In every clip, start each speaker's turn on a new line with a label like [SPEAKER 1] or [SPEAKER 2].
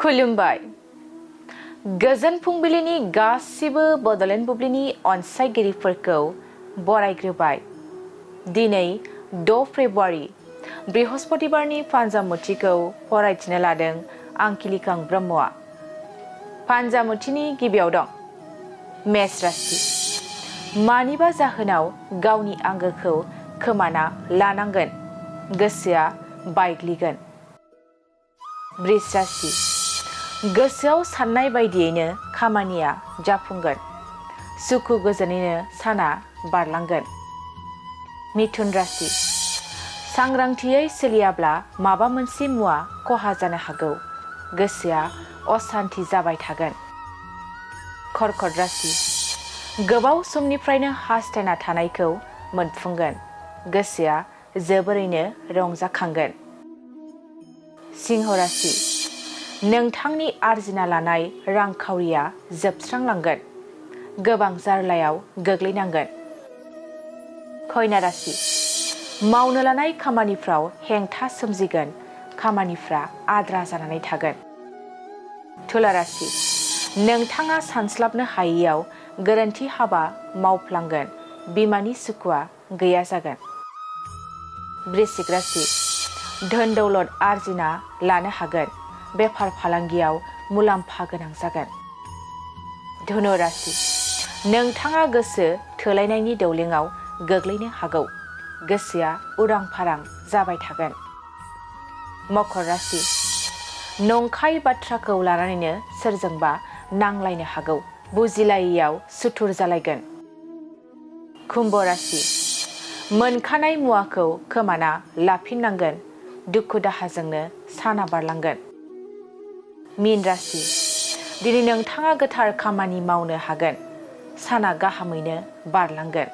[SPEAKER 1] खुलुमबाय। गोजोन फुंबिलिनि गासिबो बड'लेण्ड बुब्लिनि अनसायगिरिफोरखौ बरायग्रोबाय। दिनै 6 फेब्रुवारि बृहस्पतिबारनि फान्जामुथिखौ फरायथिनो लादों आं किलिकां ब्रह्मआ। फान्जामुथिनि गिबियाव दं मेष राशि। मानिबा जाहोनाव गावनि आंगोखौ खोमाना लानांगोन, गोसोआ बायग्लिगोन। वृष राशि। गोसोआव साननाय बायदियैनो खामानिया जाफुंगोन, सुखु गोजोनैनो साना बारलांगोन। मिथुन राशि। सांग्रांथियै सोलियाब्ला माबा मोनसे मुवा खहा जानो हागौ, गोसोआ असान्थि जाबाय थागोन। कर्कट राशि। गोबाव समनिफ्रायनो हास्थायना थानायखौ मोनफुंगोन, गोसोआ जोबोरैनो रंजाखांगोन। सिंह राशि। नोंथांनि आरजिना लानाय रांखावरिया जोबस्रांलांगोन, गोबां जार्लायाव गोग्लैनांगोन। कन्या राशि। मावनो लानाय खामानिफ्राव हेंथा सोमजिगोन, खामानिफ्रा आद्रा जानानै थागोन। तुला राशि। नोंथाङा सानस्लाबनो हायैयाव गोरोन्थि हाबा मावफ्लांगोन, बिमानि सुखुआ गैया जागोन। वृश्चिक राशि। धोन दौलत आरजिना लानो हागोन, बेफार फालांगियाव मुलाम्फा गोनां जागोन। धनु राशि। नोंथाङा गोसो थोलायनायनि दौलेङाव गोग्लैनो हागौ, गोसोआ उरां फारां जाबाय थागोन। मकर राशि। नंखाय बाथ्राखौ लानानैनो सोरजोंबा नांलायनो हागौ, बुजिलायैयाव सुथुर जालायगोन। कुम्भ राशि। मोनखानाय मुवाखौ खोमाना लाफिननांगोन, दुखु दाहाजोंनो साना बारलांगोन। मीन राशि। दिनै नोंथाङा गोथार खामानि मावनो हागोन, साना गाहामैनो बारलांगोन।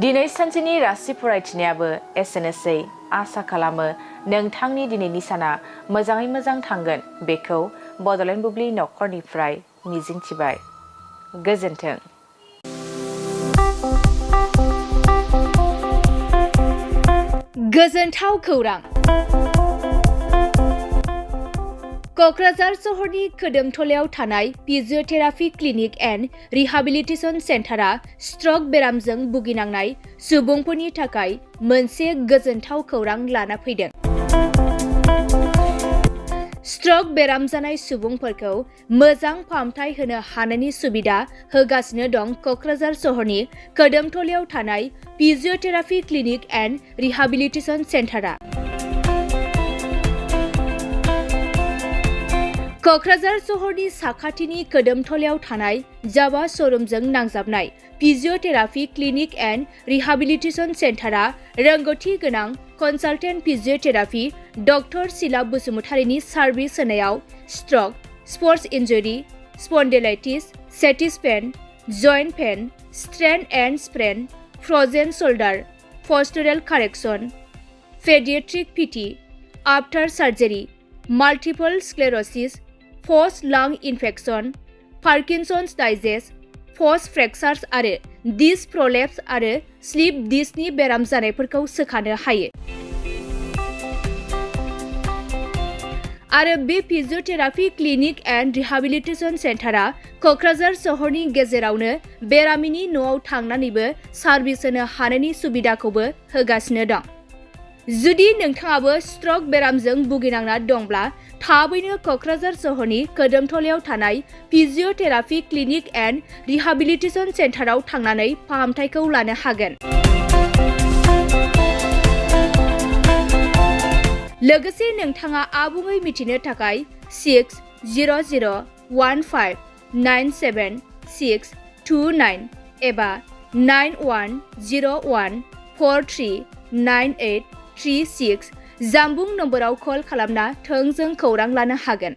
[SPEAKER 1] दिनै सानसेनि राशि फरायथिनायाबो एसेनोसै। आसा खालामो नोंथांनि दिनैनि साना मोजाङै मोजां थांगोन, बेखौ बड'लेण्ड बुब्लि नखरनिफ्राय मिजिंथिबाय। गोजोन्थों।
[SPEAKER 2] गोजोनथाव खौरां। क'क्राझार सहरनि खोदोमथलायाव थानाय physiotherapy clinic and rehabilitation सेन्टारा struck बेरामजों भुगिनांनाय सुबुंफोरनि थाखाय मोनसे गोजोनथाव खौरां लाना फैदों। स्ट्रक बेराम जानाय सुबुंफोरखौ मोजां फाहामथाय होनो हानायनि सुबिदा होगासिनो दं क'क्राझार सहरनि खोदोमथलायाव थानाय फिजिअथेरापि क्लिनिक एन्ड रिहाबिलिटेसन सेन्टारा। क'क्राझार सहरनि साखाथिनि खोदोमथलायाव थानाय जावा श'रुमजों नांजाबनाय फिजिअथेरापि क्लिनिक एन्ड रिहाबिलिटेसन सेन्टारा रोंगौथि गोनां कनसालटेन्ट फिजिअथेरापि डक्टर शीला बसुमतारीनि सार्भिस होनायाव stroke, sports injury, spondylitis, sciatic pain, joint pain, strain and sprain, frozen shoulder, postural correction, paediatric PT, after surgery, multiple sclerosis, post lung infection, Parkinson's disease, post fractures आरो disc प्रलेप्स आरो slip डिस्कनि बेराम जानायफोरखौ सोखानो हायो। आरो बे फिजिअथेरापि clinic and rehabilitation सेन्टारा क'क्राझार सहरनि गेजेरावनो बेरामिनि न'आव थांनानैबो सार्भिस होनो हानायनि सुबिदाखौबो होगासिनो दं। जुदि नोंथाङाबो स्ट्रक बेरामजों भुगिनांना दंब्ला थाबैनो क'क्राझार सहरनि खोदोमथलायाव थानाय फिजिअथेरापि क्लिनिक एन्ड रिहाबिलिटेसन सेन्टाराव थांनानै फाहामथायखौ लानो हागोन। लोगोसे नोंथाङा आबुङै मिथिनो थाखाय 6001597629 एबा 9101439836 जानबुं नम्बराव कल खालामना थोंजों खौरां लानो हागोन।